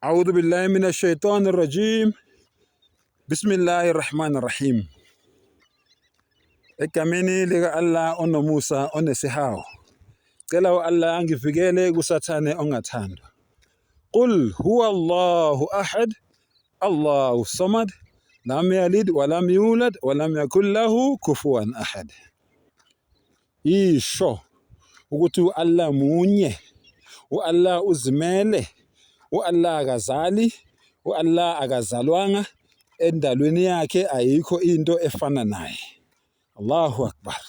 A'udhu billahi minash shaitani rajim. Bismillahir Rahmanir Rahim. Egameni lika Allah onomusa onesihawu. Cela u-Allah angivikele kusathane ongathandwa. Qul huwa Allahu ahad, Allahu samad, lam yalid wa lam yulad wa lam yakul lahu kufuwan ahad. Isho ukuthi u-Allah munye, u-Allah uzimele, u-Allah akazali, u-Allah akazalwanga, endalweni yakhe ayikho into efana naye. Allahu Akbar.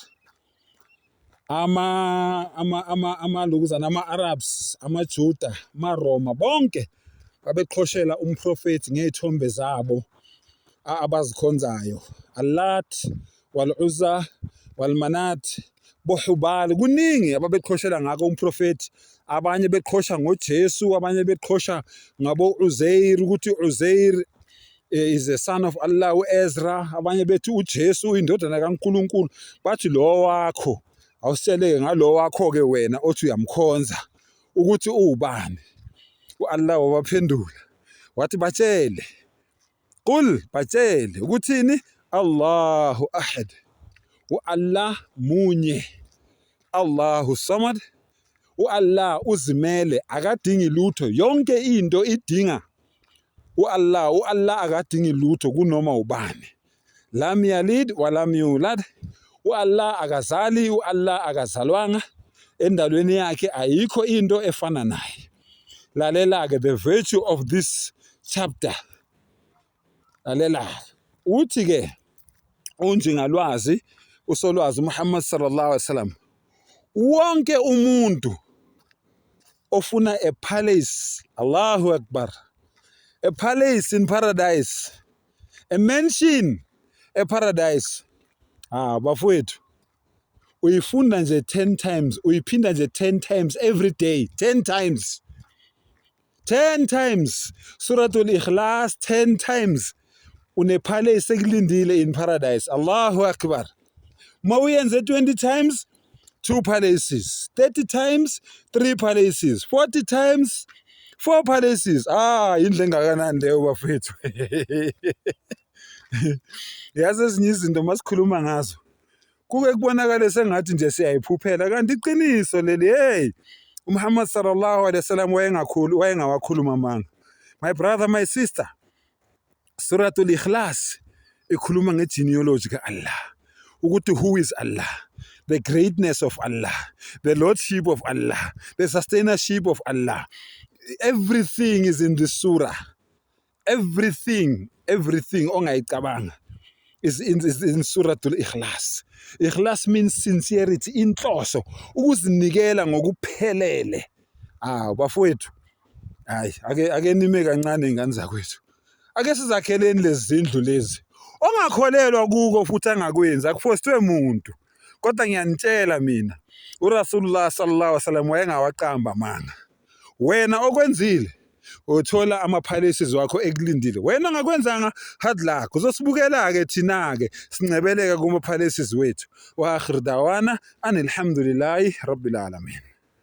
Ama ama ama amalukuzana ama-Arabs, amaJuda, amaRoma bonke babeqhoshela umprofethi ngey'thombe zabo abazikhonzayo. Allat wal-Uzza wal-Manat boHubal kuningi ababeqhoshela ngakho umprofethi abanye beqhosha ngoJesu abanye beqhosha ngabo Uzair ukuthi Uzair eh, is the son of Allah uEzra abanye bethi uJesu uyindodana kaNkuluNkulu bathi lo wakho awuseleke ngalo wakho ke wena othi uyamkhonza ukuthi uwubani uAllah wabaphendula wathi batshele Qul batshele ukuthini Allahu ahad uAllah munye Allahu samad uAllah uzimele akadingi lutho yonke into idinga uAllah uAllah akadingi lutho kunoma ubani lam yalid walam yulad uAllah akazali uAllah akazalwanga endalweni yakhe ayikho into efana naye lalela-ke the virtue of this chapter lalela uthi-ke unjingalwazi usolwazi uMuhammad sallallahu alaihi wasallam wonke umuntu ofuna a palace Allahu Akbar a palace in paradise a mansion a paradise ah bafowethu uyifunda nje 10 times uyiphinda nje 10 times every day 10 times 10 times suratul ikhlas 10 times unepalace ekulindile in paradise Allahu akbar uma uyenze 20 times two palaces 30 times three palaces 40 times four palaces ah indle engakanani leyo bafethu yazi ezinye izinto masikhuluma ngazo kuke kubonakale sengathi nje siyayiphuphela kanti iqiniso leli hey uMuhammad sallallahu alaihi wasallam wayengakhulu wayengawakhuluma amanga my brother my sister Suratul Ikhlas ikhuluma ngegenealogy ka-Allah ukuthi who is Allah the greatness of Allah the lordship of Allah the sustainership of Allah everything is in this surah everything everything ongayicabanga is in suratul ikhlas ikhlas means sincerity inhloso ukuzinikela ngokuphelele ah bafowethu hayi ake ake nime kancane ingane zakwethu ake sizakheleni lezi zindlu lezi ongakholelwa kuko futhi angakwenzi akufostwe muntu kodwa ngiyanitshela mina uRasulullah sallallahu alaihi wasallam wayengawaqamba amanga wena okwenzile uthola ama-palaces wakho ekulindile wena ongakwenzanga hard luck uzosibukela-ke thina-ke sincebeleka kuma-palaces wethu wa akhir dawana anilhamdulillahi rabbil alamin.